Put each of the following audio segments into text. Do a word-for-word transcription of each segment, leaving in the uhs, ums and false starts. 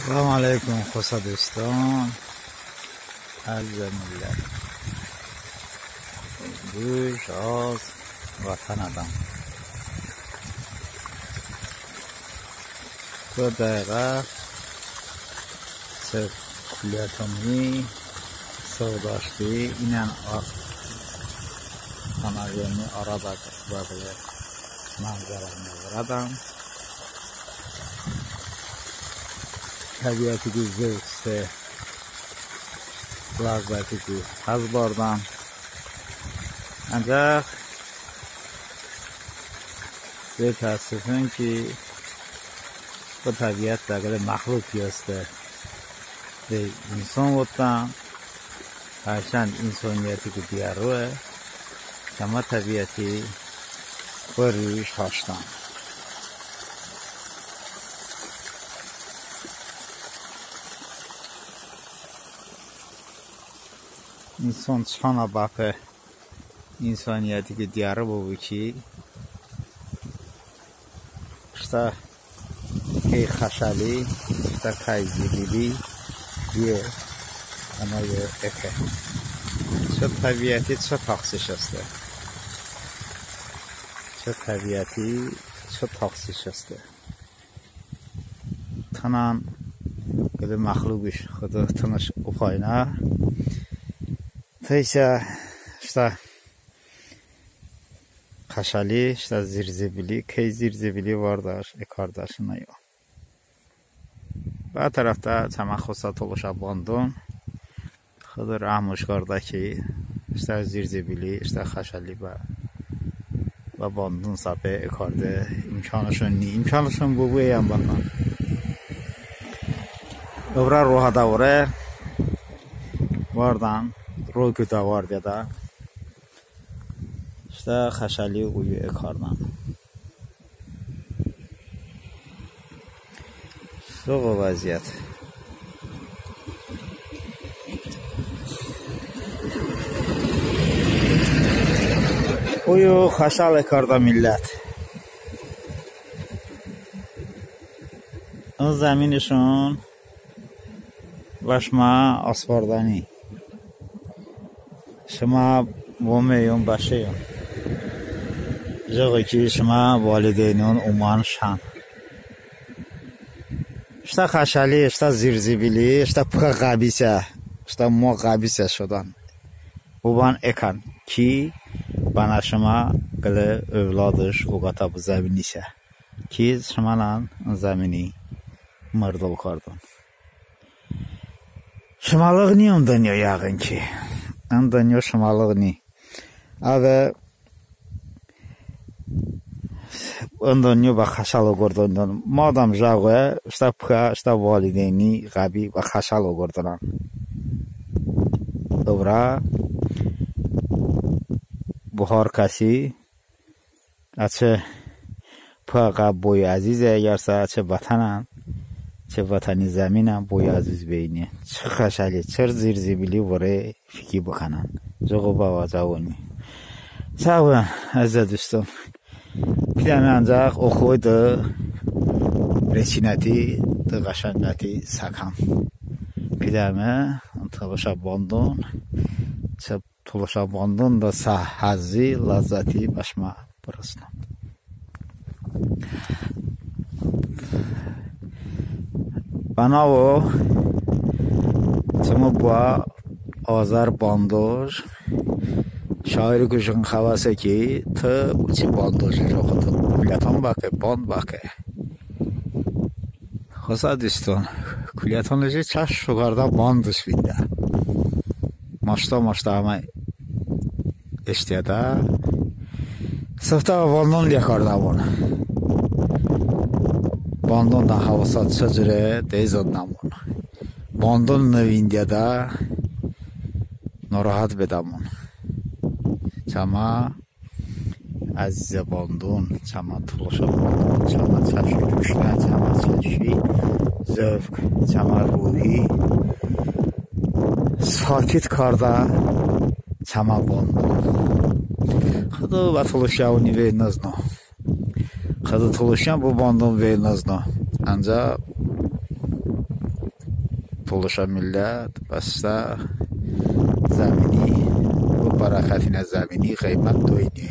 Səlam əleykum, xosə duston, əzizə millət. Bıə az vətənədəm. Bı dəğə çı Kulətoni sığdaşti, inən a-, anəqoni arada bıə mənzərəni vırədəm. Təbiətiku zövq, ləzzətiku həz bardəm. Ancaq bə təəssufən ki, bı təbiət dəğəli məxluq heste. Ve inson votdən, hərçənd insoniyyətiku diyəroə, çəmə təbiəti bı ruj haştən. İnson çanə bəpe insoniyyətiku diyəro bıbu ki, ıştə kəy xəşəli, ıştə kəy zibili, ye, əmə ye eke. Çı təbiəti çı təxsiş heste. Çı təbiəti çı təxsiş heste. Tınən qılə məxluğış Xıdo tınış ofaynə. Tı isə ıştə xəşəli, ıştə zirzibili, kəy zirzibili vardəş, ekardəş ınə yo. Bə tərəfdə çəmə xosə tolışə bandon. Xıdo rəhmoş kardə ki, ıştə zirzibili, ıştə xəşəli bə, bə bandon səpe ekarde imkanışon ni, imkanışon bıbu əyən bəkan. Övrə rohə dəvore vardən, roku dəvardedə. Iştə xəşəli uyu ekardən. Soğ vəziyyət. Uyu xəşəl ekardə millət. In zəminışon bə şımə asvardəni. Şımə vomeyon, bəşeyon. Jıqo ki şımə valideynon omən şən. Iştə xəşəli, ıştə zirzibili, ıştə pıə ğəbisə, ıştə moə ğəbisə şodən. Bıbən ekən ki, bənə şımə qılə övladış oqətə bı zəminisə. Ki şımənən zəmini mırdol kardon. Şıməlığ ni ın dınyo yəğın ki. In dınyo şıməlığ ni. Əve ın dınyo bə xəşəl oqordon. Madəm jıqoə, ıştə pıə, ıştə valideyni ğəbi bə xəşəl oqordonən. Övrə bo har kəsi əçəy pıə ğəb boy əzize, əgərsə əçəy vətənən, əçəy vətəni zəminən boy əziz beyni. Çı xəşəli, çı zirzibili vırə fiki bıkənən. Jıqo bəvəcəvoni. Sağ bıbən, əzizə duston. Pidəme əncəx oxoy dı resinəti, dı qəşənqəti səkəm. Pidəme ın tolışə bandon, çı tolışə bandonədə sə həzzi, ləzzəti bə şımə bırosnım. Bənav çımı boə Azər bandoj. Şairiku jıqo həvəse ki, tı boçi bandoj jıqo, tı Kulətoni bəpe, band bəpe. Xosə duston, Kulətoni jıqo çəş şokardə bandış vində. Maştə-maştə əmə eştiyədə sıftə bandon liyə kardəmon. Bandonədə həvəsə çı curə, de zındəmon. Bandon nıvindiyədə norohət bedəmon. Çəmə əzizə bandon, çəmə tolışə bandon, çəmə çəşi ruşnə, çəmə çəşi zövq, çəmə ruhi sakit kardə çəmə bandon. Xıdo bə tolışəoni vey nızno. Xıdo tolışən bı bandon vey nızno. Əncəx polışə millət, bəsə zəmini, bə bərəkətinə zəmini ğıymət doyni.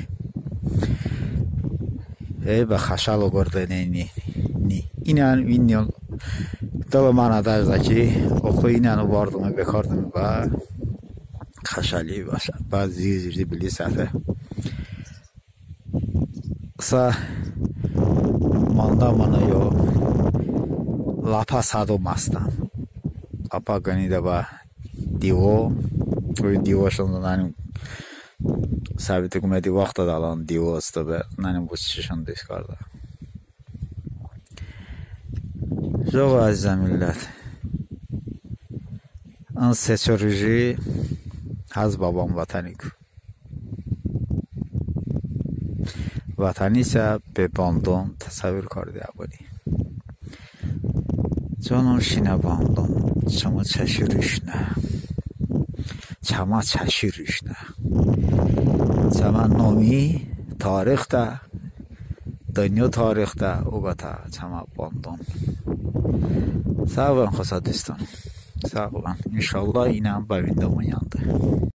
Ey, bə xəşəl oqordəni ni. İnən vinyon dıl mənə dərzə ki, oxo inən vardımi, bekardımi bə xəşəli, bə zir-zirdi bili səfə. Sə mandə mınə yo ləpə sədo məstən. Ləpə qınidə bə divo, oy divoşon nınim səbiti kumedi vaxtədə əlon divo hıstı be, nınim bu çişon diş kardə. Jıqo, əzizə millət. In se-ço ruji həz bəbam vətəniku. Vətəni isə be bandon təsəvvur karde əbıni. Canım şinə bandon, çımı çəşi ruşnə. Çəmə çəşi ruşnə. Çəmə nomi tarixədə, dınyo tarixədə oqətə çəmə bandon. Sağ olun, xosə duston. Sağ olun. İnşallah, inən bə vindemon yəndı.